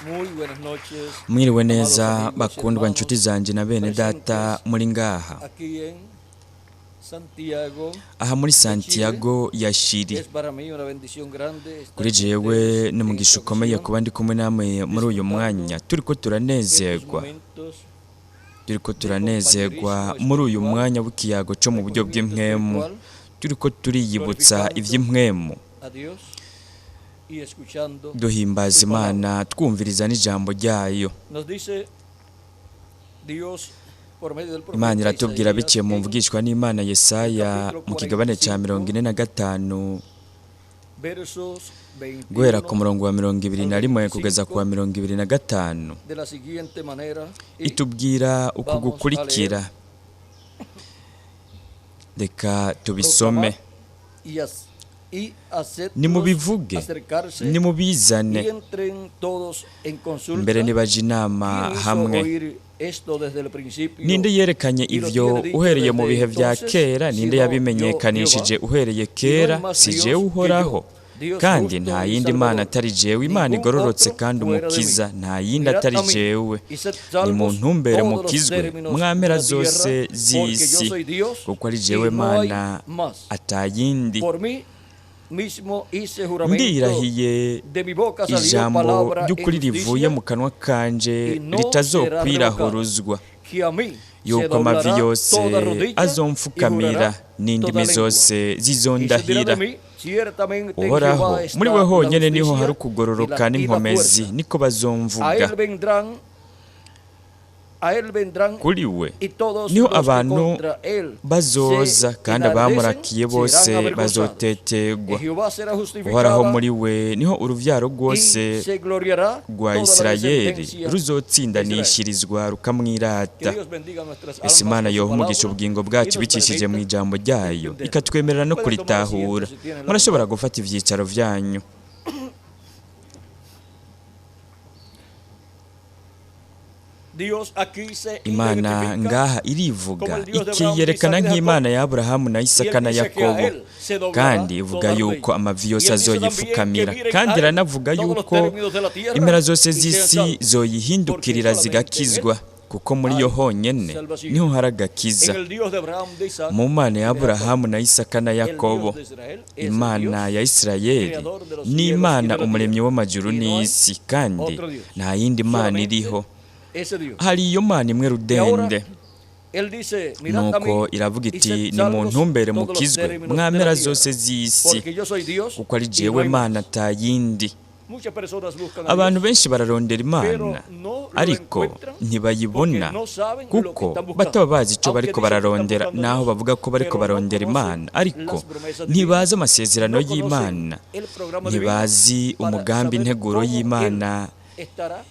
Muy buenas noches. Mwiriwe neza Amados amigos y bakundwa nshuti hermanos zanje na bene data muri ngaha aquí en Santiago. Aha muri Santiago ya Chile. Es para mí una bendición grande estar Kuri con jewe ustedes ni en umugisha esta ukomeye ocasión, kuba ndi kumwe namwe muri uyu mwanya turiko estos turanezerwa momentos turiko turanezerwa muri uyu mwanya w'ikiyago co mu buryo bw'impwemu turiko turiyibutsa ivy'impwemu a Dios y escuchando. Duhimbaza Imana twumviriza n'ijambo ryayo. Nos dice Dios por medio del Imana profeta iratubwira Isaías biciye mu en mvugishwa n'Imana Yesaya mu kigabane ca 45 versos 21 guhera ku murongo wa 21 kugeza ku wa 25 de la siguiente manera y itubwira uku gukurikira. Reka tubisome. Y, y hacedlos Nimubivuge, acercarse nimubizane y entren todos en consulta. mbere nibaje inama ¿Quién hizo hamwe. oír esto desde el principio? Ninde yerekanye Y lo ivyo tiene dicho uhereye mu desde bihe vya entonces, kera? Ninde sino yo, yabimenyekanishije Jehová? uhereye Y no kera? hay más Si Dios jewe que Uhoraho yo, Dios kandi justo nta y yindi mana salvador. atari jewe, Imana Ningún igororotse otro kandi fuera de umukiza mí. nta yindi Mirad atari a mí jewe. y sed salvos Nimuntumbere todos los mukizwe términos mwa de mpera la tierra, zose porque yo z'isi soy Dios kuko ari y jewe no hay Mana más. atayindi. Por mí mismo hice juramento, Ndirahiye de mi boca salió ijambo palabra en ry'ukuri rivuye justicia mu kanwa kanje y no ritazokwirahuruzwa que a mí se yuko amavi doblará yose toda rodilla y azomfukamira jurará n'indimi toda lengua. zose Y se dirá zizondahira. de mí, ciertamente en Uhoraho Jehová está muri we la honyene niho justicia hari y ukugororoka la n'inkomezi fuerza. niko A bazomvuga. él vendrán, a él vendrán Kuri we y todos niho los que abantu contra él bazoza se kandi enardecen abamurakiye bose serán avergonzados. bazotetegwa. Y Jehová será Uhoraho justificada muri we niho uruvyaro rwose y se gloriará rwa toda la Isirayeli descendencia de Israel. ruzotsindanishirizwa Que rukamwirata. Dios bendiga nuestras Ese almas Imana con su yoha umugisha palabra ubugingo y bwacu nos bicishije mu permita ijambo ryayo entender. ikatwemerera no Pueden tomar asiento kuritahura. si tienen la Murashobora gufata ivyicaro vyanyu. Dios aquí se Imana identifica ngaha irivuga como el Dios de Abraham, ikiyerekana Isaac y de nk'Imana ya Aburahamu na Y Isaka él na dice que a Yakobo él se doblará kandi ivuga toda yuko rodilla. amavi Y yose él dice también que azoyifukamira miren kandi a él iranavuga todos los yuko términos de la tierra impera zose y sean z'isi salvos. zoyihindukirira Porque solamente en él zigakizwa kuko muri yo hay honyene salvación. niho hari agakiza. En el Dios de Abraham, de Isaac Mu Mana ya y de Jacob. Aburahamu na Isaka na El Yakobo, Dios de Israel es el Imana Dios ya Isirayeli creador de los ni cielos y Imana de la umuremyi tierra. w'amajuru Y no hay n'isi kandi otro Dios. nta yindi mana Solamente iriho. ese Dios. Hari iyo Mana imwe Y ahora rudende. él dice, mirad a mí Nuko iravuga y iti sed salvos nimuntumbere todos los mukizwe términos mwa de la mpera tierra, zose z'isi porque yo soy Dios kuko ari y no jewe hay Mana más. atayindi. Muchas personas buscan a Abantu Dios, benshi bararondera pero Imana no lo ariko encuentran ntibayibona porque no saben lo que kuko están buscando. bataba bazi ico Aunque bariko dicen que están bararondera buscando a naho Dios, bavuga ko bariko pero no barondera conocen Imana ariko las promesas divinas, ntibazi amasezerano no conocen y'Imana el programa divino ntibazi para umugambi saber integuro cómo Él y'Imana estará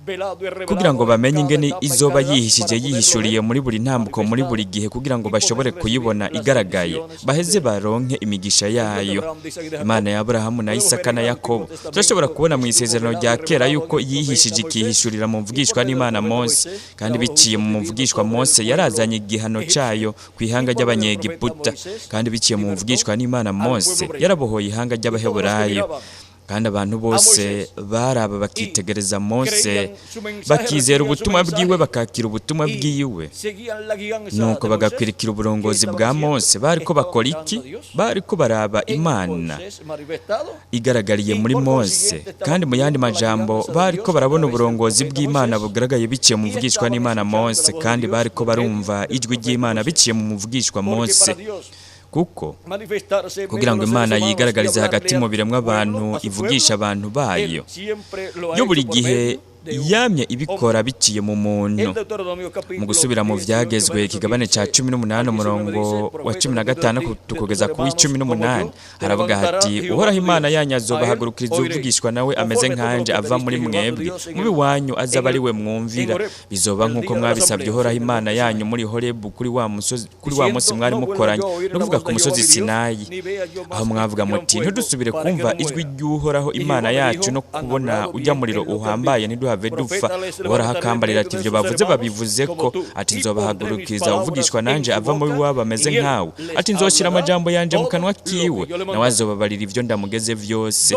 velado y kugira ngo revelado en bamenye cada ingene etapa, en izoba cada edad, yihishije para poderlo yihishuriye ver muri buri ntambuko muri buri manifestado gihe kugira ngo y bashobore poder kuyibona recibir las igaragaye bendiciones baheze de él. baronke imigisha El Dios de yayo. Abraham, de Isaac y de Jacob. Imana ya Aburahamu na Podemos ver Isaka en na el Yakobo Antiguo turashobora Testamento kubona mu que estuvo isezerano velado rya y kera revelado yuko en el yihishije profeta Moisés ikihishurira mu y por mvugishwa medio del n'Imana profeta Mose Moisés kandi trajo biciye juicios mu divinos mvugishwa sobre el Mose pueblo yarazanye igihano egipcio cayo ku y ihanga por medio del profeta ry'abanyegiputa Moisés kandi biciye mu libertó mvugishwa n'Imana al Mose pueblo hebreo. yarabohoye ihanga Y todos los que ry'Abaheburayo miraban kandi abantu a bose Moisés baraba y bakitegereza Mose creían su mensaje, bakizera recibían su ubutumwa bwiwe mensaje bakakira ubutumwa y bwiwe seguían la guianza nuko de Moisés, bagakwirikira ¿qué uburongozi estaban bwa haciendo? Mose bariko Estaban bakora mirando iki? a Dios Bariko baraba en Imana Moisés manifestado igaragariye y muri por Mose consiguiente estaban kandi mu yandi viendo la majambo guianza de bariko Dios a barabona través del uburongozi profeta bw'Imana Moisés bugaragaye biciye mu y mvugishwa estaban n'Imana escuchando la Mose voz de kandi Dios bariko por medio barumva del ijwi profeta ry'Imana Moisés. biciye mu muvugishwa Porque Mose para Dios kuko manifestarse en medio kugira de ngo los seres Imana humanos y yigaragarize hagati hablarle mu al biremwa pueblo, abantu a su ivugisha pueblo, abantu Él bayo siempre lo ha yo buri hecho por gihe medio de un yamye ibikora hombre. biciye mu muntu. El Deuteronomio Mu capítulo gusubira mu 18, vyagezwe verso ikigabane ca 15 cumi al n'umunani 19 umurongo dice, wa profeta cumi na de gatanu ti, de tus kugeza ku hermanos w'icumi como n'umunani yo, te haravuga levantará hati Jehová Uhoraho tu Imana Dios. yanyu A él azobahagurukiriza oiréis. uvugishwa nawe ameze Conforme todo lo nkanje que ava muri pediste Jehová tu mwebwe Dios en mu el, biwanyu en azaba ari el, we en mwumvira Horeb, bizoba el nk'uko día de la mwabisabye asamblea, Uhoraho sobre el Imana monte yanyu Sinaí. muri Horebu kuri wa musozi kuri wa munsi Diciendo, mwari no vuelva mukoranye yo a oír no la kuvuga voz ku de Jehová musozi mi Dios, Sinayi ni vea yo aho más mwavuga este gran muti fuego ntidusubire para que kumva no ijwi muera. ry'Uhoraho Y Imana Jehová me yacu dijo, no han kubona hablado ujya bien muriro en lo que han uhambaye dicho. ntiduhave ntiduhave dupfa. Uhoraho akambarira ati ibyo bavuze babivuze ko, ati nzobahagurukiza uvugishwa nanje ava mu wabo ameze nkawe, ati nzoshyira amajambo yanje mu kanwa kiwe, nawe azobabarira ibyo ndamugeze vyose.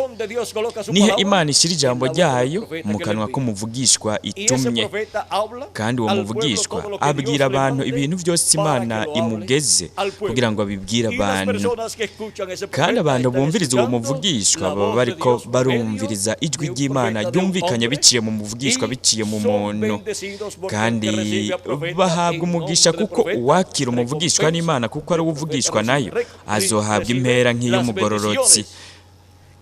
Nihe Imana ishyira ijambo ryayo? Mu kanwa k'umuvugishwa itumye. Kandi uwo muvugishwa abwira abantu ibintu byose Imana imugeze kugira ngo abibwire abantu. Kandi abantu bumviriza uwo muvugishwa baba bariko barumviriza ijwi ry'Imana ryumvikanye biciye mu muvugishwa, biciye mu muntu. Kandi bahabwa umugisha kuko uwakira umuvugishwa n'Imana, kuko ari uwuvugishwa nayo, azohabwa impera nk'iy'umugororotsi.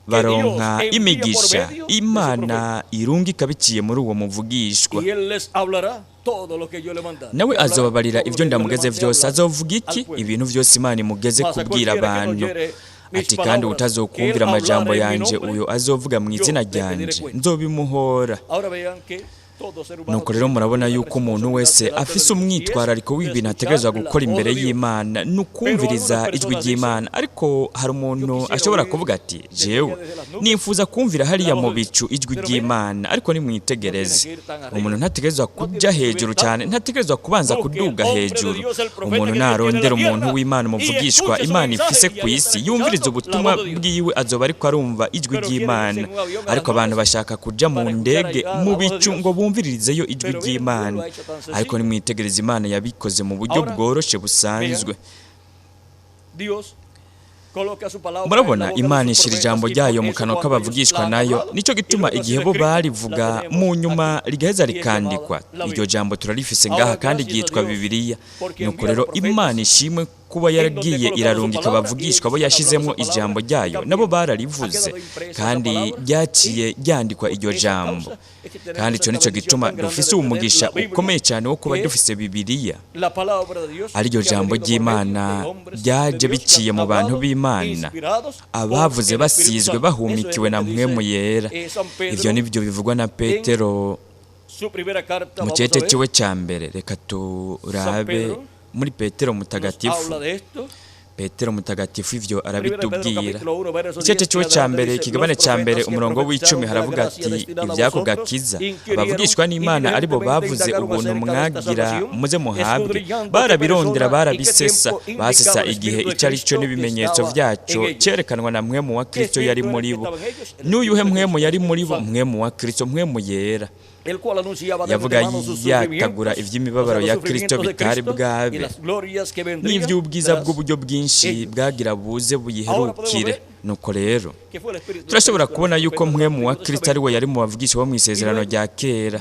Baronka imigisha Imana irungika biciye muri uwo muvugishwa. Nawe azobabarira ibyo ndamugeze vyose. Azovuga iki? Ibintu vyose Imana imugeze kubwira abantu. Ati kandi utazokumvira amajambo yanje, uyo azovuga mu izina ryanje, nzobimuhora. Nuko rero murabona yuko umuntu wese afise umwitwarariko w'ibintu ategerezwa gukora imbere y'Imana, ni ukumviriza ijwi ry'Imana. Ariko hari umuntu ashobora kuvuga ati jewe nifuza kumvira hariya mu bicu ijwi ry'Imana. Ariko nimwitegereze, umuntu ntategerezwa kuja hejuru cyane, ntategerezwa kubanza kuduga hejuru. Umuntu narondera umuntu w'Imana, umuvugishwa Imana ifise ku isi, yumviriza ubutumwa bwiwe, azoba ariko arumva ijwi ry'Imana. Ariko abantu bashaka kuja mu ndege mu bicu ngo bumviririzeyo ijwi ry'Imana. Ariko nimwitegereze, Imana yabikoze mu buryo bworoshe busanzwe. Murabona, Imana ishyira ijambo ryayo mu kanwa k'abavugishwa nayo. Nicyo gituma igihe bo barivuga, mu nyuma rigaheza rikandikwa. Iryo jambo turarifise ngaha kandi ryitwa Bibiliya. Nuko rero Imana ishimwe kuba yaragiye irarungika abavugishwa bo yashizemo ijambo ryayo, nabo bararivuze kandi ryaciye ryandikwa iryo jambo. Kandi icyo nicyo gituma dufise umugisha ukomeye cyane wo kuba dufise Bibiliya, ariryo jambo ry'Imana ryaje biciye mu bantu b'Imana, abavuze basizwe bahumikiwe na Mpwemu Yera. Ivyo nibyo bivugwa na Petero mu cete ciwe ca mbere. Reka turabe muri Petero mutagatifu. Petero mutagatifu ivyo arabitubwira. Icece ciwe ca mbere, ikigabane ca mbere, umurongo w'10, haravuga ati ivyako gakiza abavugishwa n'Imana aribo bavuze ubuntu mwagira muze muhabwe, barabirondera barabisesa, basesa igihe ico ari cyo n'ibimenyetso vyaco cerekanwa na Mpwemu wa Kristo yari muri bo. N'uyuhe Mpwemu yari muri bo? Mpwemu wa Kristo, Mpwemu Yera. Yavuga yatagura ivy'imibabaro ya Kristo bitari bwabe, n'ivy'ubwiza bw'uburyo bwinshi bwagira buze buyiherukire. Nuko rero turashobora kubona yuko Mpwemu wa Kristo ari we yari mu bavugisha bo mu isezerano rya kera,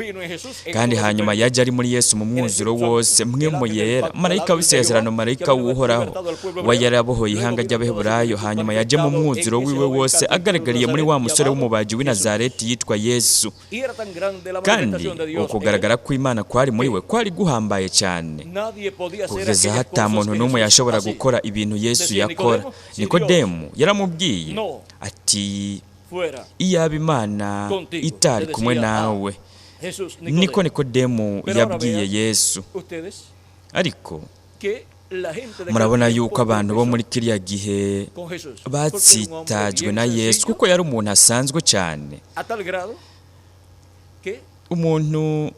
kandi hanyuma yaje ari muri Yesu mu mwuzuro wose. Mpwemu Yera, marayika w'isezerano, marayika w'Uhoraho, we yarabohoye ihanga ry'Abaheburayo, hanyuma yaje mu mwuzuro wiwe wose agaragariye muri wa musore w'umubaji w'i Nazareti yitwa Yesu. Kandi ukugaragara kw'Imana kwari muri we kwari guhambaye cyane, kugeza hata muntu n'umwe yashobora gukora ibintu Yesu yakora. Nikodemu yaramubwiye ati iyaba Imana itari kumwe nawe. Niko Nikodemu yabwiye Yesu. Ariko murabona yuko abantu bo muri kiriya gihe batsitajwe na Yesu, kuko yari umuntu asanzwe cyane, umuntu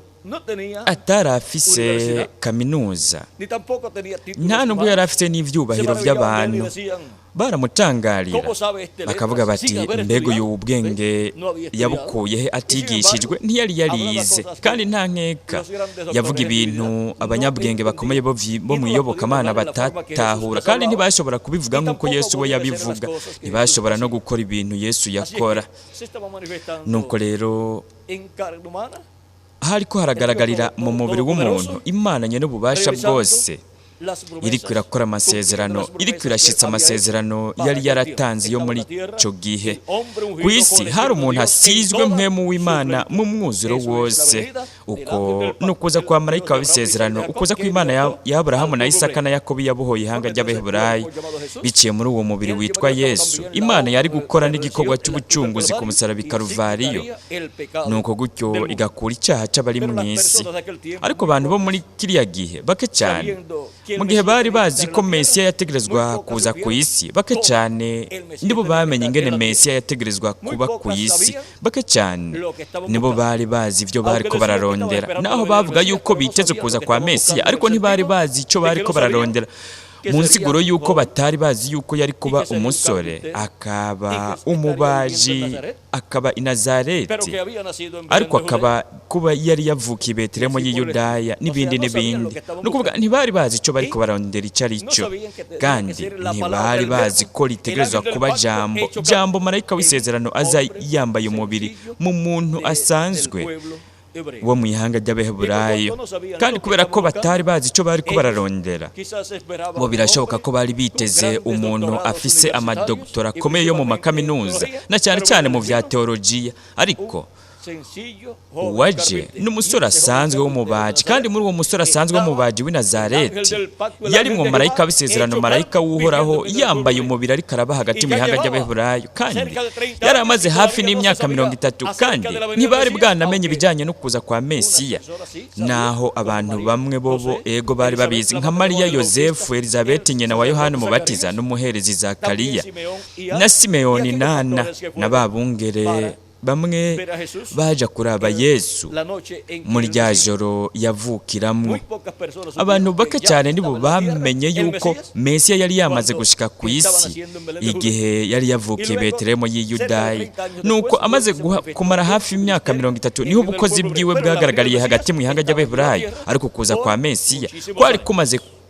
atari afise kaminuza, nta nubwo yari afite n'ivyubahiro by'abantu. Baramutangarira bakavuga bati mbega uyu ubwenge yabukuye he atigishijwe? Ntiyari yarize, kandi nta nkeka yavuga ibintu abanyabwenge bakomeye bo mu iyobokamana batatahura, kandi ntibashobora kubivuga nk'uko Yesu we yabivuga, ntibashobora no gukora ibintu Yesu yakora. Nuko rero hariko haragaragarira mu mubiri w'umuntu Imana nyene ububasha bwose, iriko irakora amasezerano, iriko irashitsa amasezerano yari yaratanze yo muri ico gihe. Ku isi hari umuntu asizwe Mpwemu w'Imana mu mwuzuro wose. Uko ni ukuza kwa marayika w'isezerano, ukuza kw'Imana ya Aburahamu na Isaka na Yakobo yabohoye ihanga ry'Abaheburayo biciye muri uwo mubiri witwa Yesu. Imana yari gukora n'igikorwa cy'ubucunguzi ku musaraba i Karuvariyo, nuko gutyo igakura icyaha c'abari mu isi. Ariko abantu bo muri kiriya gihe bake cyane Mu gihe bari bazi ko Mesiya yategerezwa kuza ku isi, bake cyane nibo bamenye ingene Mesiya yategerezwa kuba ku isi. Bake cyane nibo bari bazi ibyo bariko bararondera. Naho bavuga yuko biteze kuza kwa Mesiya, ariko ntibari bazi icyo bariko bararondera, mu nsiguro yuko batari bazi yuko yari kuba umusore, akaba umubaji, akaba i Nazareti, ariko akaba kuba yari yavukiye i Betelehemu y'i Yudaya, n'ibindi n'ibindi. Ni ukuvuga ntibari bazi icyo bariko bararondera icyo ari cyo, kandi ntibari bazi ko ritegerezwa kuba Jambo, marayika w'isezerano aza yambaye umubiri mu muntu asanzwe wo mu ihanga ry'Abaheburayo. Kandi kubera ko batari bazi icyo bariko bararondera, bo birashoboka ko bari biteze umuntu afise amadogitora akomeye yo mu makaminuza, na cyane cyane mu vya teologiya, ariko uwaje n'umusore asanzwe w'umubaji. Kandi muri uwo musore asanzwe w'umubaji w'i Nazareti yari mu marayika w'isezerano, marayika w'Uhoraho yambaye umubiri, ariko araba hagati mu ihanga ry'Abaheburayo. Kandi yari amaze hafi n'imyaka 30, kandi ntibari bwanamenye ibijyanye no kuza kwa Mesiya, naho abantu bamwe bobo ego bari babizi, nka Mariya, Yosefu, Elizabeti nyina wa Yohani Umubatiza, n'umuherezi Zakariya, na Simeyoni, nana na ba bungere bamwe baja kuraba Yesu muri rya joro yavukiramwo. Abantu bake cyane nibo bamenye yuko Mesiya yari yamaze gushika ku isi igihe yari yavukiye Betelehemu y'i Yudaya. Nuko amaze kumara hafi imyaka 30, niho ubukozi bwiwe bwagaragariye hagati mu ihanga ry'Abaheburayo, ariko kuza kwa Mesiya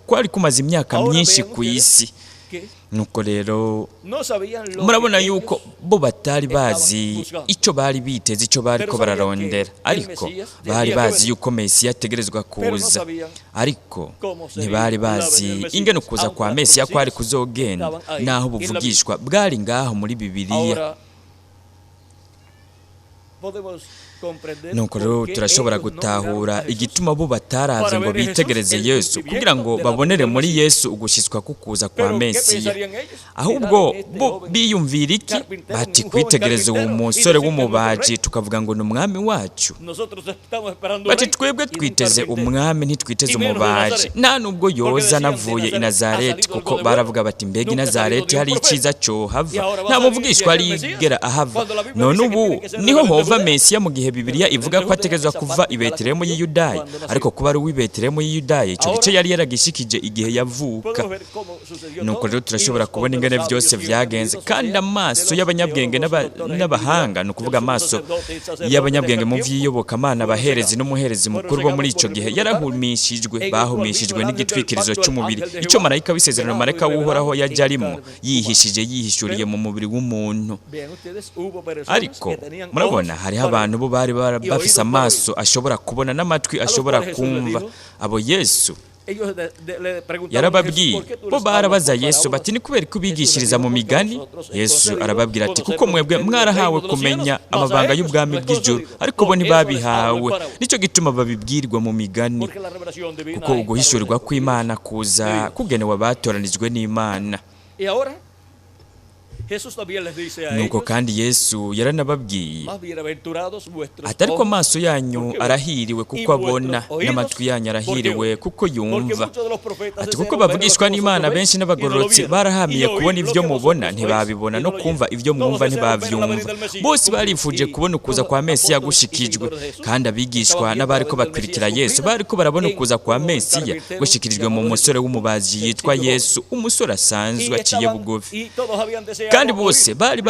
kwari kumaze imyaka myinshi ku isi. Nuko rero murabona yuko bo batari bazi icyo bari biteze, icyo bari ko bararondera, ariko bari bazi yuko Mesiya ategerezwa kuza, ariko ntibari bazi ingene kuza kwa Mesiya kwari kuzogenda, naho buvugishwa bwari ngaho muri Bibiliya. Nuko rero turashobora gutahura igituma bo bataravye ngo bitegereze Yesu kugira ngo babonere muri Yesu ugushyitswa kukuza kwa Mesiya. Ahubwo bo biyumvira iki? Bati kwitegereza uwo musore w'umubaji tukavuga ngo ni umwami wacu. Bati twebwe twiteze umwami, ntitwiteze umubaji, nta nubwo yoza anavuye i Nazareti. Kuko baravuga bati: "Mbega i Nazareti hari icyiza cohava? Nta muvugishwa arigera ahava. None ubu niho hova Mesiya, mu gihe Bibiliya ivuga ko ategerezwa kuva i Betelehemu y'i Yudaya?" Ariko kuba ari uw'i Betelehemu y'i Yudaya, ico gice yari yaragishikije igihe yavuka. Nuko rero turashobora kubona ingene vyose vyagenze, kandi amaso y'abanyabwenge n'abahanga, ni ukuvuga amaso y'abanyabwenge mu vy'iyobokamana, abaherezi n'umuherezi mukuru bo muri ico gihe, yarahumishijwe. Bahumishijwe n'igitwikirizo c'umubiri, ico marayika w'isezerano, marayika w'Uhoraho yaje arimwo yihishije, yihishuriye mu mubiri w'umuntu. Ariko murabona hariho abantu bo bari bafise amaso ashobora kubona n'amatwi ashobora kumva. Abo Yesu yarababwiye. Bo barabaza Yesu bati: "Ni kubera ko ubigishiriza mu migani?" Yesu arababwira ati: "Kuko mwebwe mwarahawe kumenya amabanga y'ubwami bw'ijuru, ariko bo ntibabihawe. Nicyo gituma babibwirwa mu migani, kuko uguhishurirwa kw'Imana kuza kugenewe abatoranijwe n'Imana." Nuko kandi Yesu yaranababwiye ati: "Ariko amaso yanyu arahiriwe kuko abona, n'amatwi yanyu arahiriwe kuko yumva." Ati: "Kuko bavugishwa n'Imana benshi n'abagororotsi barahamiye kubona ibyo mubona, ntibabibona, no kumva ibyo mwumva, ntibabyumva." Bose barifuje kubona ukuza kwa Mesiya gushikijwe, kandi abigishwa n'abariko bakurikira Yesu bariko barabona ukuza kwa Mesiya gushikirijwe mu musore w'umubaji yitwa Yesu, umusore asanzwe aciye bugufi. Kandi bose bari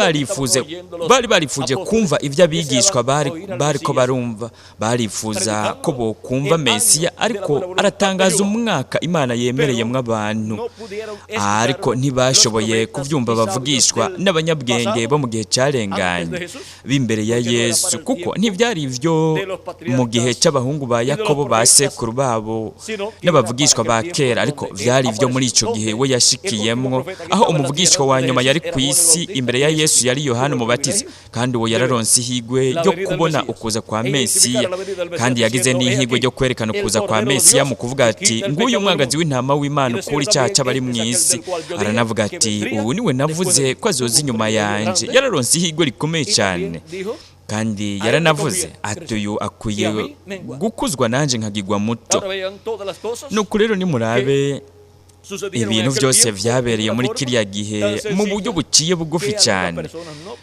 barifuje kumva ibyo abigishwa bari bariko barumva. Barifuza ko bokumva Mesiya ariko aratangaza umwaka Imana yemereyemwo abantu, ariko ntibashoboye kubyumva bavugishwa n'abanyabwenge bo mu gihe cyarenganye b'imbere ya Yesu, kuko ntibyari ibyo mu gihe cy'abahungu ba Yakobo, ba sekuru babo n'abavugishwa ba kera, ariko byari ibyo muri icyo gihe we yashikiyemwo, aho umuvugishwa wa nyuma yari ku isi imbere ya Yesu yari Yohana Umubatiza. Kandi uwo yararonse ihigwe ryo kubona ukuza kwa Mesiya, kandi yagize n'ihigwe ryo kwerekana ukuza kwa Mesiya mu kuvuga ati: "Nguyu umwagazi w'intama w'Imana ukura icyaha cy'abari mu isi." Aranavuga ati: "Ubu niwe navuze ko azoza inyuma yanje." Yararonse ihigwe rikomeye cyane. Kandi yaranavuze ati: "Uyu akwiye gukuzwa, nanjye nkagigwa muto." Nuko rero nimurabe. Ibintu byose vyabereye muri kiriya gihe mu buryo buciye bugufi cyane,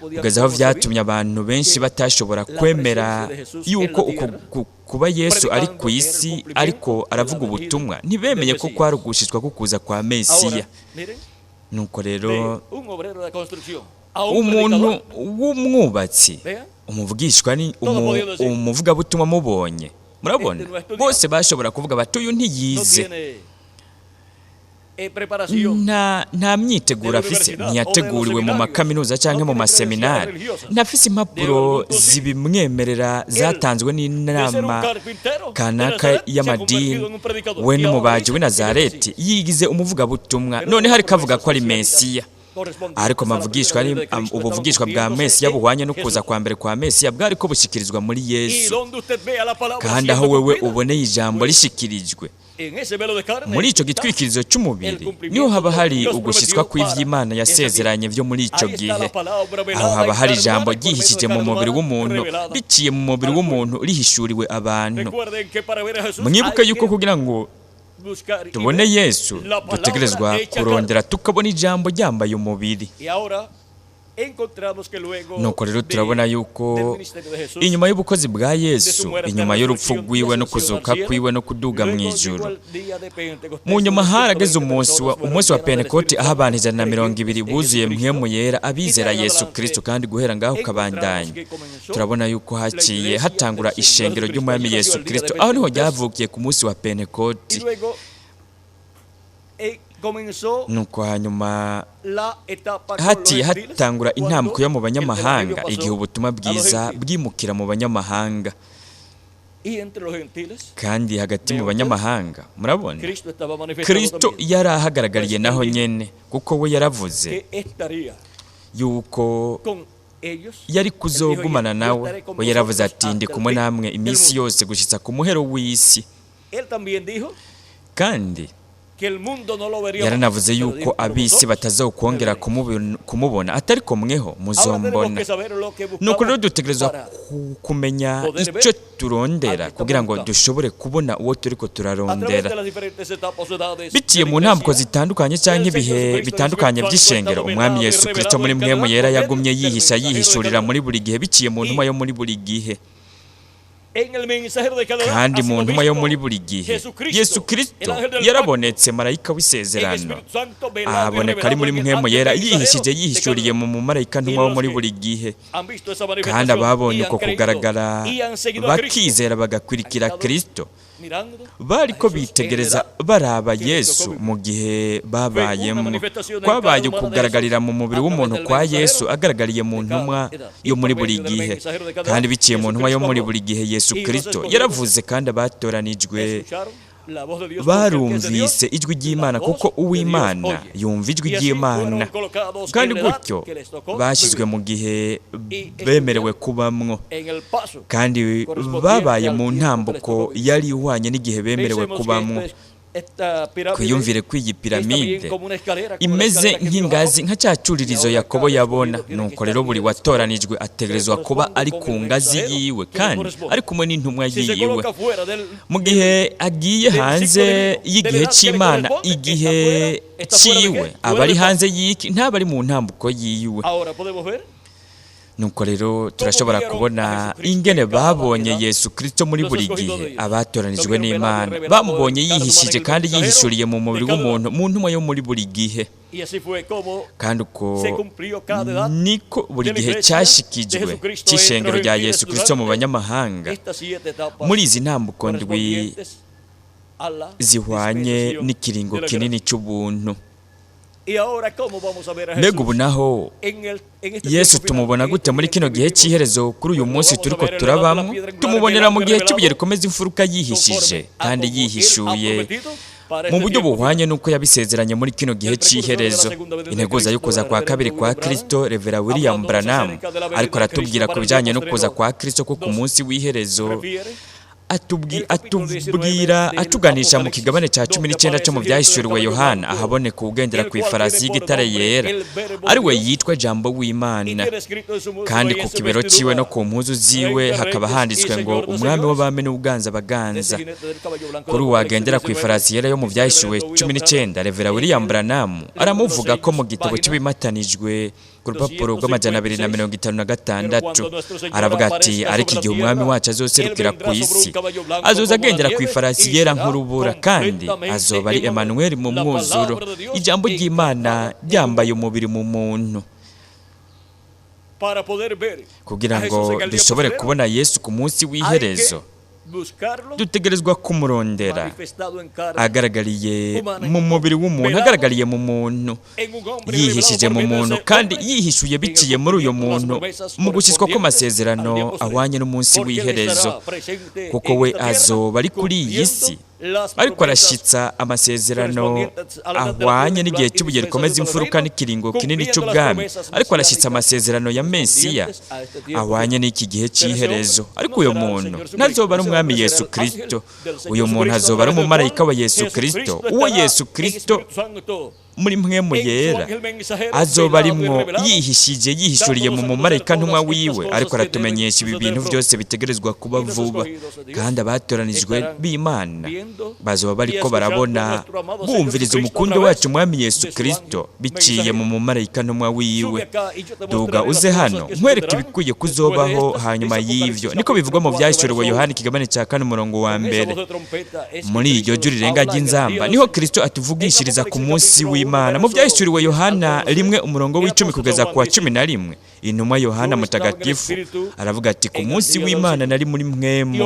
kugeza aho vyatumye abantu benshi batashobora kwemera yuko uko kuba Yesu ari ku isi ariko aravuga ubutumwa. Ntibemeye ko kwari ugushitswa kukuza kwa Mesiya. Nuko rero umuntu w'umwubatsi, umuvugishwa, ni umuvugabutumwa mubonye, murabona, bose bashobora kuvuga bati: "Uyu ntiyize, nta myiteguro afise, ntiyateguriwe mu makaminuza cyangwa mu maseminari, ntafise impapuro zibimwemerera zatanzwe n'inama kanaka y'amadini. We n'umubaji w'i Nazareti yigize umuvugabutumwa, noneho ariko avuga ko ari Mesiya." Ariko amavugishwa ari ubuvugishwa bwa Mesiya buhwanye no kuza kwa mbere kwa Mesiya bwari ko bushyikirizwa muri Yesu. Kandi aho wewe uboneye ijambo rishikirijwe muri icyo gitwikirizo cy'umubiri, niho haba hari ugushyitswa kw'ivy'Imana yasezeranye byo muri icyo gihe. Aho haba hari ijambo ryihishije mu mubiri w'umuntu, biciye mu mubiri w'umuntu, rihishuriwe abantu. Mwibuke yuko kugira ngo tubone Yesu dutegerezwa kurondera tukabona ijambo ryambaye umubiri. Nuko rero turabona yuko inyuma y'ubukozi bwa Yesu, inyuma y'urupfu rwiwe no kuzuka kwiwe no kuduga mu ijuru, mu nyuma harageze umunsi wa Pentekote, aho abantu 120 buzuye Mpwemu Yera, abizera Yesu Kristo. Kandi guhera ngaho ukabandanya, turabona yuko haciye hatangura ishengero ry'Umwami Yesu Kristo. Aho niho ryavukiye, ku munsi wa Pentekote. Nuko hanyuma haciye hatangura intambwe yo mu banyamahanga, igihe ubutumwa bwiza bwimukira mu banyamahanga. Kandi hagati mu banyamahanga, murabona, Kristo yari ahagaragariye naho nyene, kuko we yaravuze yuko yari kuzogumana nawe. We yaravuze ati: "Ndi kumwe namwe iminsi yose gushitsa ku muhero w'isi." Kandi yaranavuze yuko ab'isi batazokongera kumubona, atari ko mweho muzombona. Nuko rero dutegerezwa kumenya icyo turondera kugira ngo dushobore kubona uwo turiko turarondera. Biciye mu ntambwe zitandukanye cyangwa ibihe bitandukanye by'ishengero, Umwami Yesu Kristo muri Mpwemu Yera yagumye yihisha, yihishurira muri buri gihe biciye mu ntumwa yo muri buri gihe. Kandi mu ntumwa yo muri buri gihe, Yesu Kristo yarabonetse, marayika w'isezerano, ahaboneka ari muri Mpwemu Yera, yihishije, yihishuriye mu mumarayika ntumwa wo muri buri gihe. Kandi ababonye uko kugaragara, bakizera, bagakurikira Kristo, bariko bitegereza baraba Yesu mu gihe babayemo. Kwabaye ukugaragarira mu mubiri w'umuntu kwa Yesu, agaragariye mu ntumwa yo muri buri gihe. Kandi biciye mu ntumwa yo muri buri gihe, Yesu Kristo yaravuze, kandi abatoranijwe barumvise ijwi ry'Imana, kuko uw'Imana yumva ijwi ry'Imana. Kandi gutyo bashyizwe mu gihe bemerewe kubamwo, kandi babaye mu ntambuko yari ihwanye n'igihe bemerewe kubamwo. Twiyumvire ko iyi piramide imeze nk'ingazi, nka cya cyuririzo Yakobo yabona. Nuko rero buri watoranijwe ategerezwa kuba ari ku ngazi yiwe kandi ari kumwe n'intumwa yiwe. Mu gihe agiye hanze y'igihe cy'Imana, igihe ciwe, aba ari hanze y'iki? Ntaba ari mu ntambuko yiwe. Nuko rero turashobora kubona ingene babonye Yesu Kristo muri buri gihe. Abatoranijwe n'Imana bamubonye yihishije kandi yihishuriye mu mubiri w'umuntu, mu ntumwa yo muri buri gihe. Kandi uko niko buri gihe cyashikijwe cy'ishengero rya Yesu Kristo mu banyamahanga muri izi ntambuko ndwi zihwanye n'ikiringo kinini cy'ubuntu. Mbega ubu naho Yesu tumubona gute muri kino gihe cy'iherezo, kuri uyu munsi turiko turabamwo? Tumubonera mu gihe cy'ibuye rikomeza imfuruka, yihishije kandi yihishuye mu buryo buhwanye n'uko yabisezeranye muri kino gihe cy'iherezo. Integuza yo kuza kwa kabiri kwa Kristo, Revera William Branham ariko aratubwira ku bijyanye no kuza kwa Kristo ko ku munsi w'iherezo. Atubwira atuganisha mu kigabane cya 19 cyo mu Byahishuriwe Yohana, ahaboneka uwugendera ku ifarasi y'igitare yera, ari we yitwa Jambo w'Imana, kandi ku kibero ciwe no ku mpuzu ziwe hakaba handitswe ngo: "Umwami w'abami n'uganza baganza." Kuri uwagendera ku ifarasi yera yo mu Byahishuwe 19, Revera William Branham aramuvuga ko mu gitabo cy'ibimatanijwe ku rupapuro rw'256, aravuga ati: "Ariko igihe Umwami wacu azoserukira ku isi, azoza agendera ku ifarasi yera nk'urubura, kandi azoba ari Emmanuel mu mwuzuro, ijambo ry'Imana ryambaye umubiri mu muntu." Kugira ngo dushobore kubona Yesu ku munsi w'iherezo, dutegerezwa kumurondera agaragariye mu mubiri w'umuntu, agaragariye mu muntu, yihishije mu muntu, kandi yihishuye biciye muri uyu muntu mu gushyiswa kw'amasezerano ahwanye n'umunsi w'iherezo, kuko we azoba ari kuri iyi si ariko arashyitsa amasezerano ahwanye n'igihe cy'ibuye rikomeza imfuruka n'ikiringo kinini cy'ubwami, ariko arashyitsa amasezerano ya Mesiya ahwanye n'iki gihe cy'iherezo. Ariko uyu muntu ntazoba ari Umwami Yesu Kirisito. Uyu muntu azoba ari umumarayika wa Yesu Kirisito, uwo Yesu Kirisito muri Mpwemu Yera azoba arimwo yihishije, yihishuriye mu mumarayika ntumwa wiwe, ariko aratumenyesha ibi bintu byose bitegerezwa kuba vuba. Kandi abatoranijwe b'Imana bazoba bariko barabona, bumviriza umukundo wacu Umwami Yesu Kirisito biciye mu mumarayika ntumwa wiwe. "Duga uze hano nkwereke ibikwiye kuzobaho hanyuma y'ivyo," niko bivugwa mu Byahishuriwe Yohani ikigabane cya 4, umurongo wa 1. Muri iryo jwi rirenga ry'inzamba niho Kristo atuvugishiriza ku munsi w'Imana. Mu Byahishuriwe Yohana 1, umurongo w'10 kugeza ku wa 11, intumwa Yohana mutagatifu aravuga ati: "Ku munsi w'Imana nari muri Mpwemu,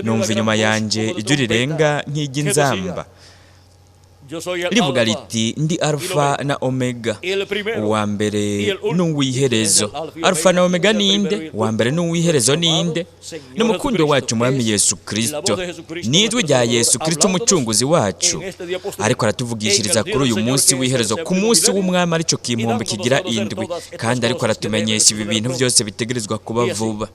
numva inyuma yanjye ijwi rirenga nk'iry'inzamba rivuga riti: 'Ndi Alfa na Omega, uwa mbere n'uw'iherezo.'" Alfa na Omega ninde? Uwa mbere n'uw'iherezo ninde? Ni umukundo wacu Umwami Yesu Kirisito. N'ijwi rya Yesu Kirisito Umucunguzi wacu ariko aratuvugishiriza kuri uyu munsi w'iherezo, ku munsi w'Umwami, aricyo kimpumbi kigira indwi, kandi ariko aratumenyesha ibi bintu byose bitegerezwa kuba vuba.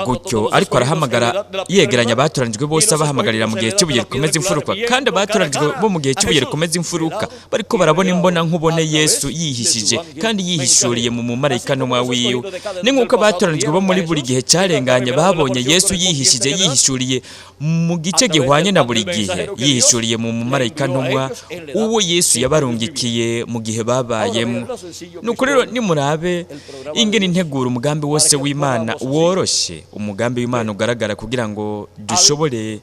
Gutyo ariko arahamagara, yegeranya abatoranijwe bose, abahamagarira mu gihe cy'ibuye rikomeza imfuruka. Kandi abatoranijwe bo mu gihe cy'ibuye rikomeza imfuruka bariko barabona imbona nkubone Yesu yihishije kandi yihishuriye mu mumarayika ntumwa wiwe. Ni nk'uko abatoranijwe bo muri buri gihe cyarenganye babonye Yesu yihishije, yihishuriye mu gice gihwanye na buri gihe, yihishuriye mu mumarayika ntumwa uwo Yesu yabarungikiye mu gihe babayemo. Nuko rero nimurabe ingene integura umugambi wose w'Imana woroshye, umugambi w'Imana ugaragara, kugira ngo dushobore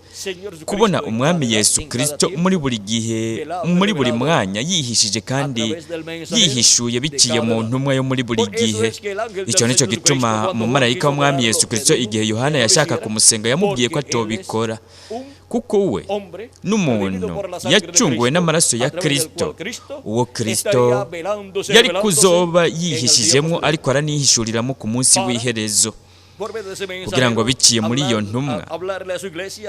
kubona Umwami Yesu Kirisito muri buri gihe, muri buri mwanya, yihishije kandi yihishuye biciye mu ntumwa yo muri buri gihe. Icyo nicyo gituma umumarayika w'Umwami Yesu Kirisito, igihe Yohana yashaka kumusenga, yamubwiye ko atobikora, kuko we n'umuntu yacunguwe n'amaraso ya Kirisito, uwo Kirisito yari kuzoba yihishijemo ariko aranihishuriramo ku munsi w'iherezo, kugira ngo biciye muri iyo ntumwa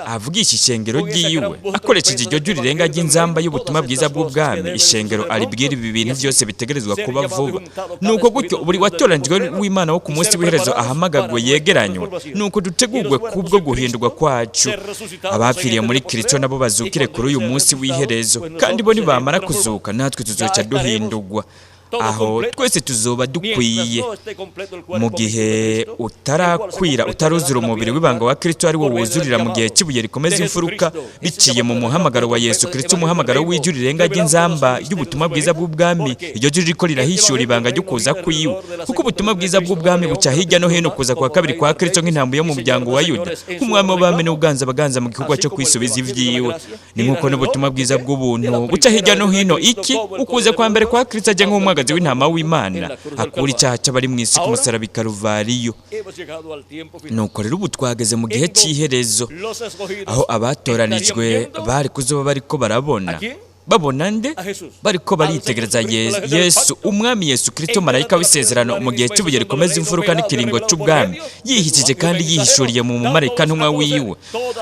avugisha ishengero ryiwe akoresheje iryo jwi rirenga ry'inzamba y'ubutumwa bwiza bw'ubwami, ishengero aribwira ibi bintu byose bitegerezwa kuba vuba. Nuko gutyo buri watoranijwe w'Imana wo ku munsi w'iherezo ahamagagwe, yegeranywe, nuko dutegurwe kubwo guhindurwa kwacu, abapfiriye muri Kristo nabo bazukire kuri uyu munsi w'iherezo. Kandi bo nibamara kuzuka, natwe tuzoca duhindurwa, aho twese tuzoba dukwiye. Mu gihe utarakwira, utaruzura umubiri w'ibanga wa Kristo, ari wo wuzurira mu gihe cy'ibuye rikomeza imfuruka, biciye mu muhamagaro wa Yesu Kristo, umuhamagaro w'ijwi rirenga ry'inzamba y'ubutumwa bwiza bw'ubwami. Iryo jwi ririko rirahishura ibanga ryo kuza kwiwe, kuko ubutumwa bwiza bw'ubwami buca hirya no hino kuza kwa kabiri kwa Kristo nk'intambwe yo mu muryango wa Yuda, nk'umwami w'abami n'uganza abaganza mu gikorwa cyo kwisubiza ivyiwe. Ni nk'uko n'ubutumwa bwiza bw'ubuntu buca hirya no hino iki ukuza kwa mbere kwa Kristo ajya nk'umwagazi w'intama w'Imana akura icyaha cy'abari mu isi ku musaraba i Karuvariyo. Nuko rero ubu twageze mu gihe cy'iherezo, aho abatoranijwe bari kuzoba bariko barabona Babona nde? Bariko baritegereza Yesu, umwami Yesu Kristo, marayika w'isezerano, mu gihe cy'ibuye rikomeza imfuruka n'ikiringo c'ubwami, yihishije kandi yihishuriye mu mumarayika ntumwa wiwe,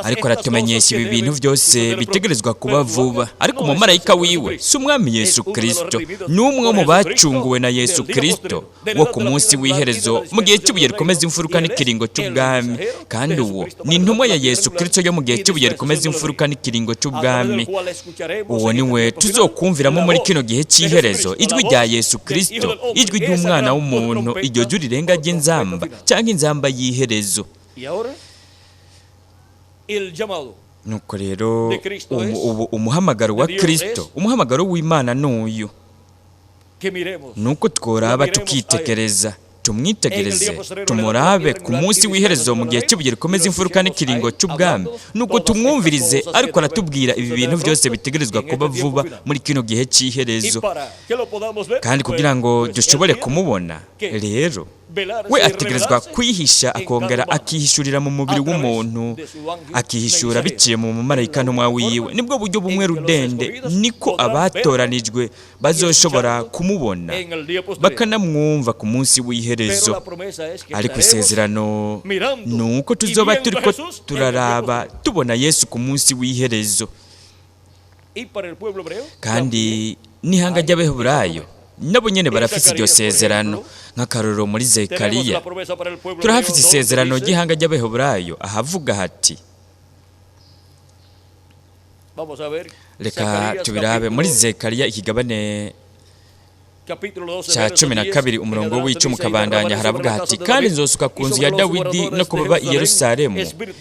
ariko aratumenyesha ibi bintu byose bitegerezwa kuba vuba. Ariko umumarayika wiwe si umwami Yesu Kristo, ni umwe mu bacunguwe na Yesu Kristo wo ku munsi w'iherezo mu gihe cy'ibuye rikomeza imfuruka n'ikiringo c'ubwami, kandi uwo ni intumwa ya Yesu Kristo yo mu gihe cy'ibuye rikomeza imfuruka n'ikiringo c'ubwami. Uwo ni we tuzokumviramo muri kino gihe cy'iherezo ijwi rya Yesu Kristo, ijwi ry'umwana w'umuntu, iryo jwi rirenga ry'inzamba cyangwa inzamba y'iherezo. Nuko rero ubu umuhamagaro wa Kristo, umuhamagaro w'Imana n'uyu, nuko tworaba tukitegereza, tumwitegereze, tumurabe ku munsi w'iherezo mu gihe cy'ibuye rikomeza imfuruka n'ikiringo cy'ubwami, nuko tumwumvirize ariko aratubwira ibi bintu byose bitegerezwa kuba vuba muri kino gihe cy'iherezo. Kandi kugira ngo dushobore kumubona rero, we ategerezwa kwihisha akongera akihishurira mu mubiri w'umuntu, akihishura biciye mu mumarayika ntumwa wiwe. Nibwo buryo bumwe rudende niko abatoranijwe bazoshobora kumubona bakanamwumva ku munsi w'iherezo. Ariko isezerano ni uko tuzoba turiko turaraba tubona Yesu ku munsi w'iherezo. Kandi n'ihanga ry'Abaheburayo nabo nyene barafise iryo sezerano. Nk'akarorero, muri Zekariya turahafise isezerano ry'ihanga ry'Abaheburayo, ahavuga hati, reka tubirabe muri Zekariya ikigabane cya 12 umurongo w'icumi ukabandanya, haravuga hati: "Kandi nzosuka ku nzu ya Dawidi no kubaba i Yerusalemu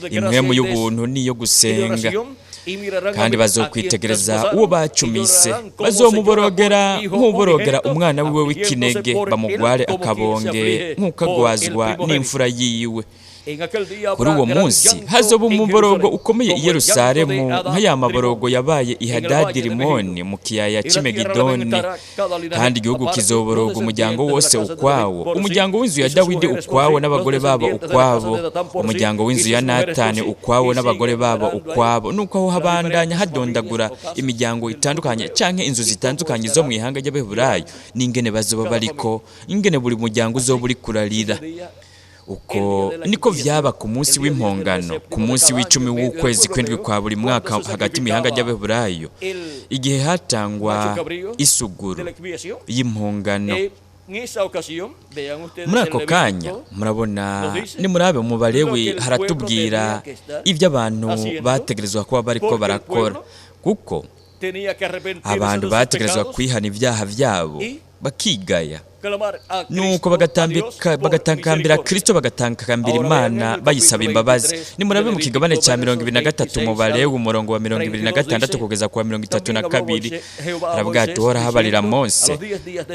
impwemu y'ubuntu n'iyo gusenga, kandi bazokwitegereza uwo bacumise, bazomuborogera nk'uborogera umwana wiwe w'ikinege, bamugware akabonge nk'uko agwazwa n'imfura yiwe. Kuri uwo munsi hazoba umuborogo ukomeye i Yerusalemu, nka ya maborogo yabaye i Hadadi Rimoni mu kiyaya cy'i Megidoni. Kandi igihugu kizoboroga, umuryango wose ukwawo, umuryango w'inzu ya Dawidi ukwawo n'abagore babo ukwabo, umuryango w'inzu ya Natani ukwawo n'abagore babo ukwabo." Nuko aho habandanya hadondagura imiryango itandukanye canke inzu zitandukanye zo mu ihanga ry'Abaheburayo, n'ingene bazoba bariko, ingene buri muryango uzoba uri kurarira. Uko niko vyaba ku munsi w'impongano, ku munsi w'10 w'ukwezi kw'indwi kwa buri mwaka, hagati mu ihanga ry'Abaheburayo, igihe hatangwa isuguru y'impongano. Muri ako kanya murabona, nimurabe mu Balewi haratubwira ibyo abantu bategerezwa kuba bariko barakora, kuko abantu bategerezwa kwihana ibyaha byabo bakigaya, nuko bagatakambira Kristo, bagatakambira Imana bayisaba imbabazi. Nimurabe mu kigabane cya 23 mu Balewi, umurongo wa 26 kugeza ku wa 32, aravuga ati: "Uhoraho abarira Mose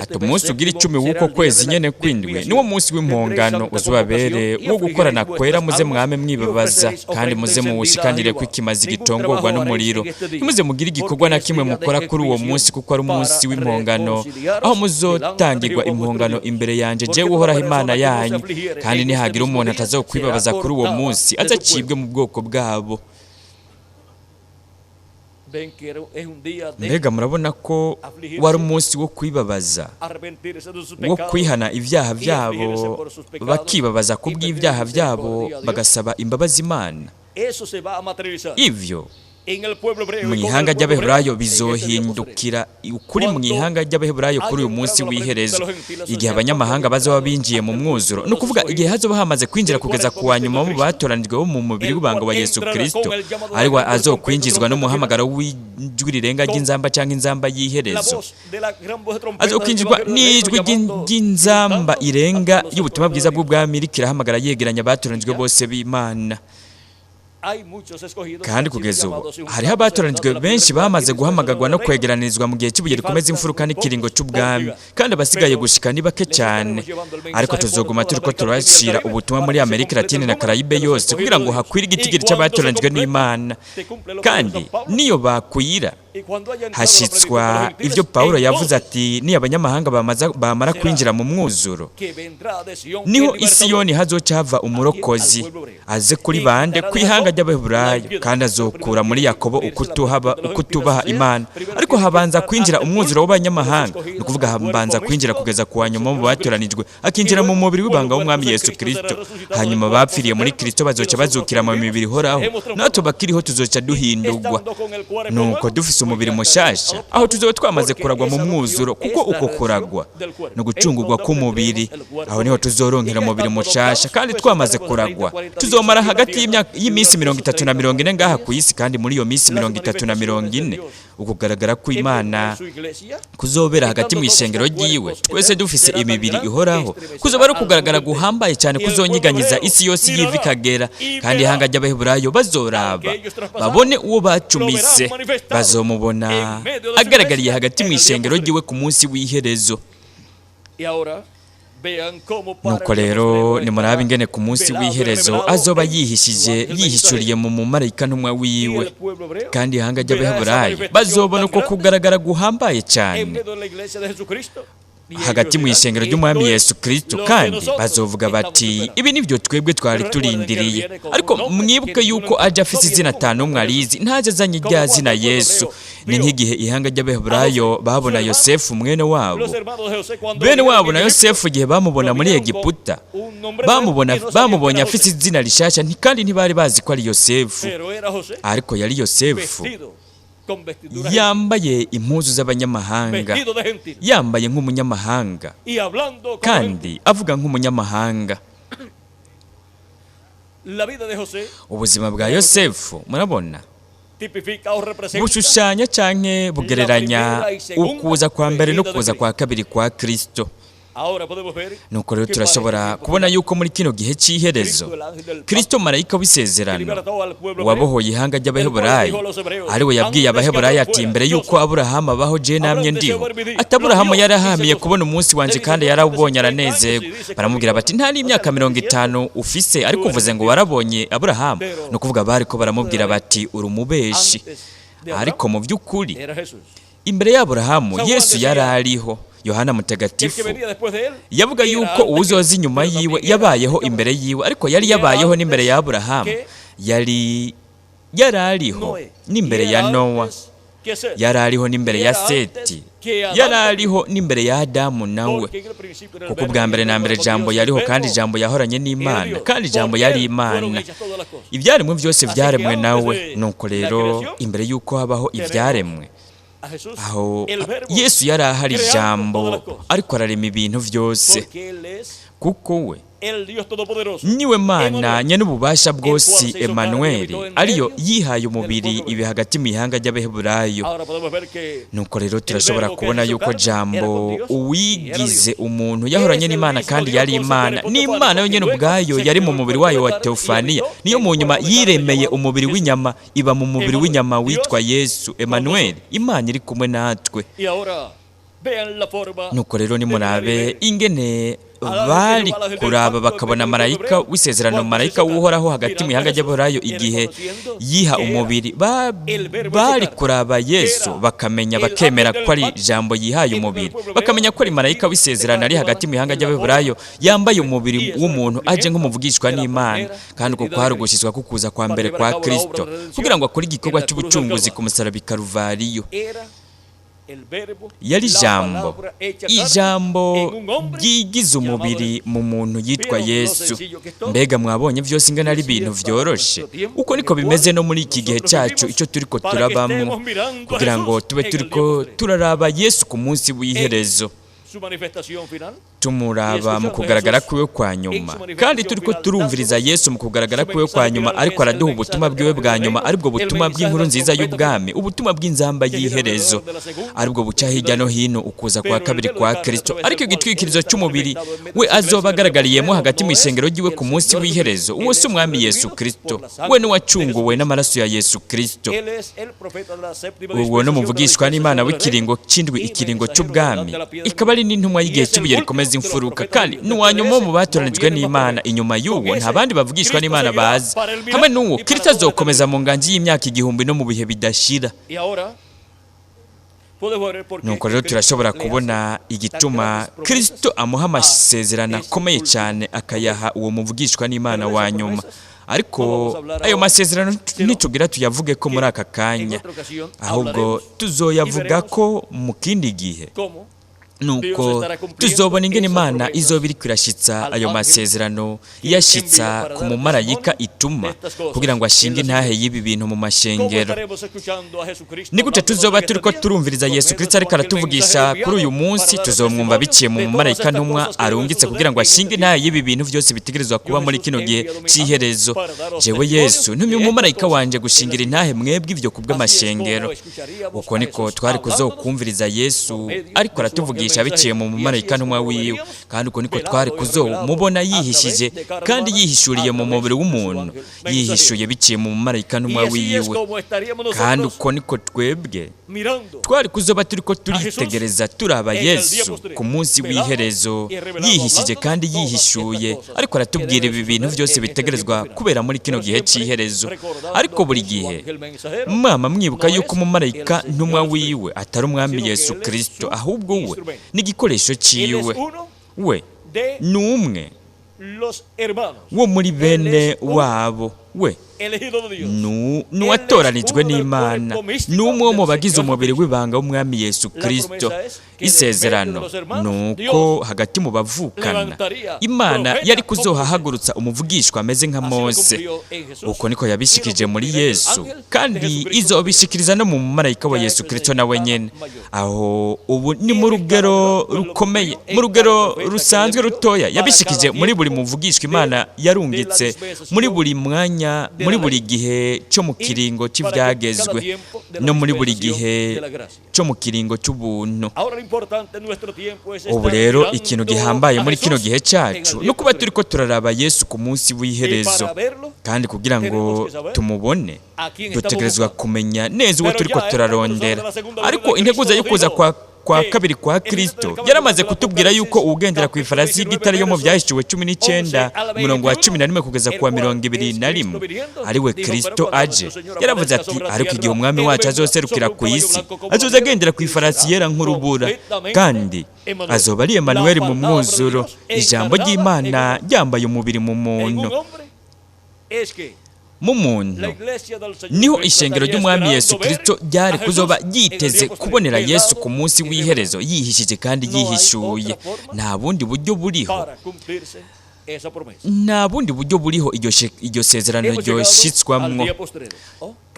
ati: umunsi ugira 10 w'uko kwezi nyene kw'indwi niwo munsi w'impongano, uzubabere wo gukorana kwera, muze mwame mwibabaza, kandi muze muwushikanire ko ikimazi gitongorwa n'umuriro. Ntimuze mugire igikorwa na kimwe mukora kuri uwo munsi, kuko ari umunsi w'impongano, aho muzotangirwa impongano imbere yanje, jewe Uhoraho Imana yanyu. Kandi nihagira umuntu atazokwibabaza kuri uwo munsi, azacibwe mu bwoko bwabo." Mbega murabona ko wari umunsi wo kwibabaza, wo kwihana ibyaha byabo, bakibabaza ku bw'ibyaha byabo, bagasaba imbabazi Imana. Ivyo mu ihanga ry'Abaheburayo bizohindukira ukuri mu ihanga ry'Abaheburayo kuri uyu munsi w'iherezo, igihe abanyamahanga bazoba binjiye mu mwuzuro, ni ukuvuga igihe hazoba hamaze kwinjira kugeza ku wa nyuma mu batoranijwe bo mu mubiri w'ubanga wa Yesu Kristo, ari we azokwinjizwa n'umuhamagaro w'ijwi rirenga ry'inzamba cyangwa inzamba y'iherezo. Azokwinjizwa n'ijwi ry'inzamba irenga y'ubutumwa bwiza bw'ubwami, rikirahamagara yegeranya abatoranijwe bose b'Imana. Kandi kugeza ubu hariho abatoranijwe benshi bamaze guhamagarwa no kwegeranirizwa mu gihe cy'ibuye rikomeza imfuruka n'ikiringo c'ubwami, kandi abasigaye gushika ni bake cyane. Ariko tuzoguma turiko turashira ubutumwa muri Amerika Latine na Karayibe yose, kugira ngo hakwire igitigiri c'abatoranijwe n'Imana. Kandi niyo bakwira Hashitswa ibyo Pawulo yavuze ati ni abanyamahanga bamara kwinjira mu mwuzuro, niho isiyoni hazoca hava umurokozi aze kuri bande kwihanga ry'Abaheburayo, kandi azokura muri Yakobo ukutubaha Imana. Ariko habanza kwinjira umwuzuro w'abanyamahanga, ni ukuvuga habanza kwinjira kugeza ku wa nyuma mu batoranijwe, akinjira mu mubiri w'ibanga w'Umwami Yesu Kristo. Hanyuma bapfiriye muri Kristo bazoca bazukira mu mibiri ihoraho, natwe bakiriho tuzoca duhindurwa. Nuko dufise umubiri mushasha, aho tuzoba twamaze kuragwa mu mwuzuro, kuko uko kuragwa no gucungurwa k'umubiri, aho niho tuzoronkera umubiri mushasha. Kandi twamaze kuragwa tuzomara hagati y'iminsi 30 na 40 ngaha ku isi, kandi muri iyo minsi 30 na 40 ukugaragara kw'Imana kuzobera hagati mu ishengero ryiwe, twese dufise imibiri ihoraho. Kuzoba ari ukugaragara guhambaye cyane kuzonyiganyiza isi yose yiva ikagera, kandi ihanga ry'Abaheburayo bazoraba babone uwo bacumise, bazomubona agaragariye hagati mu ishengero ryiwe ku munsi w'iherezo. Nuko rero nimurabe ingene ku munsi w'iherezo azoba yihishije, yihishuriye mu mumarayika ntumwa wiwe, kandi ihanga ry'Abaheburayo bazobona uko kugaragara guhambaye cyane hagati mu ishengero ry'Umwami Yesu Kristo, kandi bazovuga bati ibi nibyo twebwe twari turindiriye. Ariko mwibuke yuko aje afise izina atanumwe arizi, ntaje azanye irya zina Yesu. Ni nk'igihe ihanga ry'Abaheburayo babona Yosefu mwene wabo, bene wabo na Yosefu, igihe bamubona muri Egiputa, bamubonye afise izina rishasha, kandi ntibari bazi ko ari Yosefu, ariko yari Yosefu yambaye impuzu z'abanyamahanga, yambaye nk'umunyamahanga kandi avuga nk'umunyamahanga. Ubuzima bwa Yosefu, murabona, bushushanya canke bugereranya ukuza kwa mbere no kuza kwa kabiri kwa Kristo. Nuko rero turashobora kubona yuko muri kino gihe cy'iherezo Kristo marayika w'isezerano wabohoye ihanga ry'Abaheburayo, ariwe yabwiye Abaheburayo ati mbere yuko Aburahamu abaho je namye ndiho. Ati Aburahamu yarahamiye kubona umunsi wanje kandi yarawubonye aranezerwa. Baramubwira bati nta n'imyaka 50 ufise, ariko uvuze ngo warabonye Aburahamu. Ni ukuvuga bariko baramubwira bati uri umubeshi. Ariko mu by'ukuri imbere y'Aburahamu Yesu yari ariho. Yohana Mutagatifu yavuga yuko uwuzoza inyuma yiwe yabayeho imbere yiwe, ariko yari yabayeho n'imbere ya Aburahamu, yari ariho n'imbere ya Nowa, yari ariho n'imbere ya Seti, yari ariho n'imbere ya Adamu nawe. Kuko ubwa mbere na mbere Jambo yariho, kandi Jambo yahoranye n'Imana, kandi Jambo yari Imana. Ibyaremwe byose byaremwe nawe. Nuko rero imbere yuko habaho ibyaremwe, aho Yesu yari ahari Ijambo, ariko ararema ibintu byose, kuko we niwe Mana nyen'ububasha bwose, Emanueli, ariyo yihaye umubiri ibi hagati mu ihanga ry'Abaheburayo. Nuko rero turashobora kubona yuko Jambo uwigize umuntu yahoranye n'Imana kandi yari Imana, n'Imana yonyine ubwayo yari mu mubiri wayo wa Teofaniya, niyo mu nyuma yiremeye umubiri w'inyama, iba mu mubiri w'inyama witwa Yesu, Emanueli, Imana iri kumwe natwe. Nuko rero nimurabe ingene bari kuraba bakabona marayika w'isezerano, marayika w'Uhoraho hagati mu ihanga ry'Abaheburayo igihe yiha umubiri. Bari kuraba Yesu bakamenya, bakemera ko ari Jambo yihaye umubiri, bakamenya ko ari marayika w'isezerano ari hagati mu ihanga ry'Abaheburayo yambaye umubiri w'umuntu, aje nk'umuvugishwa n'Imana. Kandi uko kwari ugushyizwa kukuza kwa mbere kwa Kristo kugira ngo akore igikorwa cy'ubucunguzi ku musaraba i Karuvariyo. Yari Ijambo, Ijambo ryigize umubiri mu muntu yitwa Yesu. Mbega mwabonye byose ingana ari ibintu byoroshe. Uko niko bimeze no muri iki gihe cyacu icyo turiko turabamwo, kugira ngo tube turiko turaraba Yesu ku munsi w'iherezo, tumuraba mu kugaragara kwiwe kwa nyuma, kandi turiko turumviriza Yesu mu kugaragara kwiwe kwa nyuma, ariko araduha ubutumwa bwiwe bwa nyuma, aribwo butumwa bw'inkuru nziza y'ubwami, ubutumwa bw'inzamba y'iherezo, aribwo buca hirya no hino ukuza kwa kabiri kwa Kristo. Ariko igitwikirizo cy'umubiri we azoba agaragariyemo hagati mu ishengero ryiwe ku munsi w'iherezo, uwo si Umwami Yesu Kristo, we n'uwacunguwe n'amaraso ya Yesu Kristo. Uwo n'umuvugishwa n'Imana w'ikiringo c'indwi, ikiringo c'ubwami, ikaba ari n'intumwa y'igihe cy'ibuye rikomeza imfuruka, kandi n'uwanyuma mu batoranijwe n'Imana. Inyuma y'uwo nta bandi bavugishwa n'Imana bazi. Hamwe n'uwo Kristo azokomeza mu nganji y'imyaka 1000 no mu bihe bidashira. Nuko rero turashobora kubona igituma Kristo amuha amasezerano akomeye cyane, akayaha uwo muvugishwa n'Imana wa nyuma. Ariko ayo masezerano ntitugira tuyavuge ko muri aka kanya, ahubwo tuzoyavuga ko mu kindi gihe. Nuko tuzobona ingene Imana izoba iriko irashitsa ayo masezerano, iyashitsa ku mumarayika ituma kugira ngo ashinge intahe y'ibi bintu mu mashengero. Ni gute tuzoba turiko turumviriza Yesu Kristo ariko aratuvugisha kuri uyu munsi? Tuzomwumva biciye mu mumarayika ntumwa arungitse kugira ngo ashinge intahe y'ibi bintu byose bitegerezwa kuba muri kino gihe c'iherezo. Jewe Yesu ntumye umumarayika wanje gushingira intahe mwebwe ivyo kubw'amashengero. Uko niko twari kuzokumviriza Yesu ariko aratuvugisha biciye mu mumarayika ntumwa wiwe, kandi uko niko twari kuzomubona yihishije kandi yihishuriye mu mubiri w'umuntu, yihishuye biciye mu mumarayika ntumwa wiwe. Kandi uko niko twebwe twari kuzoba turiko turitegereza turaba Yesu ku munsi w'iherezo, yihishije kandi yihishuye, ariko aratubwira ibi bintu byose bitegerezwa kubera muri kino gihe c'iherezo. Ariko buri gihe mwama mwibuka yuko umumarayika ntumwa wiwe atari umwami Yesu Kristo, ahubwo we n'igikoresho ciwe. We ni umwe wo muri bene wabo, we n'uwatoranijwe n'Imana, ni umwe wo mu bagize umubiri w'ibanga w'umwami Yesu Kristo. Isezerano ni uko hagati mu bavukana Imana yari kuzohahagurutsa umuvugishwa ameze nka Mose. Uko niko yabishikije muri Yesu, kandi izobishikiriza no mu mumarayika wa Yesu Kristo nawe nyene. Aho ubu ni mu rugero rukomeye, mu rugero rusanzwe rutoya yabishikije muri buri muvugishwa Imana yarungitse muri buri mwanya, muri buri gihe cyo mu kiringo cy'ibyagezwe, no muri buri gihe cyo mu kiringo cy'ubuntu. Ubu rero ikintu gihambaye muri kino gihe cyacu no kuba turiko turaraba Yesu ku munsi w'iherezo, kandi kugira ngo tumubone dutegerezwa kumenya neza uwo turiko turarondera. Ariko integuza yo kuza kwa kabiri kwa Kristo yaramaze kutubwira yuko uwugendera ku ifarasi y'igitare yo mu Byahishuwe 19 umurongo wa 11 kugeza kuwa 21 ari we Kristo aje. Yaravuze ati: ariko igihe umwami wacu azoserukira ku isi, azoza agendera ku ifarasi yera nk'urubura, kandi azoba ari Emanueli mu mwuzuro, ijambo ry'Imana ryambaye umubiri mu muntu. Mu muntu niho ishengero ry'umwami Yesu Kristo ryari kuzoba ryiteze kubonera Yesu ku munsi w'iherezo, yihishije kandi yihishuye. Nta bundi buryo buriho, nta bundi buryo buriho iryo sezerano ryoshitswamwo.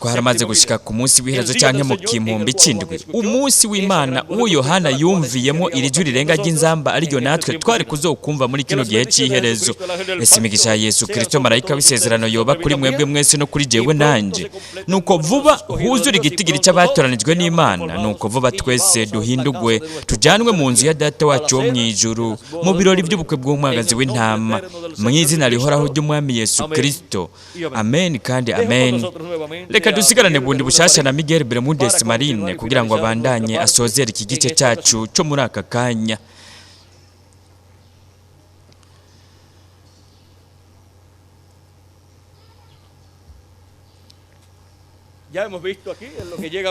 Twaramaze gushika ku munsi w'iherezo canke mu kimpumbi c'indwi, umunsi w'Imana uwo Yohana yumviyemo iri jwi rirenga ry'inzamba, ariryo natwe twari kuzokumva muri kino gihe c'iherezo. Ese imigisha ya Yesu Kristo marayika w'isezerano yoba kuri mwebwe mwese no kuri jewe nanje. Nuko vuba huzure igitigiri c'abatoranijwe n'Imana, nuko vuba twese duhindugwe tujanwe mu nzu ya Data wacu wo mw'ijuru, mu birori by'ubukwe bw'umwagazi w'intama, mu izina rihoraho ry'umwami Yesu Kristo. Amen kandi amen. Reka dusigarane bundi bushasha na Miguel Bermudez Marine kugira ngo abandanye asozere iki gice cyacu cyo muri aka kanya.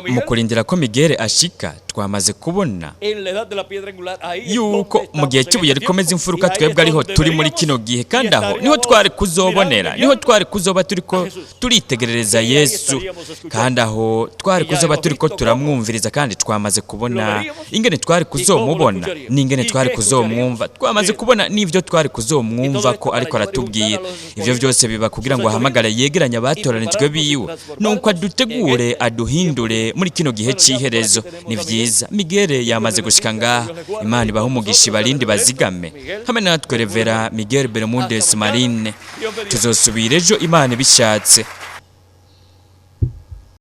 Mu kurindira ko Miguel ashika, twamaze kubona yuko mu gihe cy'ibuye rikomeza imfuruka twebwe ariho turi muri kino gihe, kandi aho niho twari kuzobonera, niho twari kuzoba turiko turitegerereza Yesu, kandi aho twari kuzoba turiko turamwumviriza, kandi twamaze kubona ingene twari kuzomubona n'ingene twari kuzomwumva. Twamaze kubona n'ivyo twari kuzomwumva ko ariko aratubwira. Ivyo byose biba kugira ngo ahamagare yegeranye abatoranijwe biwe, nuko adutegure aduhindure muri kino gihe c'iherezo. Ni vyiza, Miguel yamaze gushika ngaha. Imana ibahe umugisha, ibarindi bazigame hamwe natwe. Revera Miguel Bermudez Marine. Tuzosubira ejo Imana ibishatse.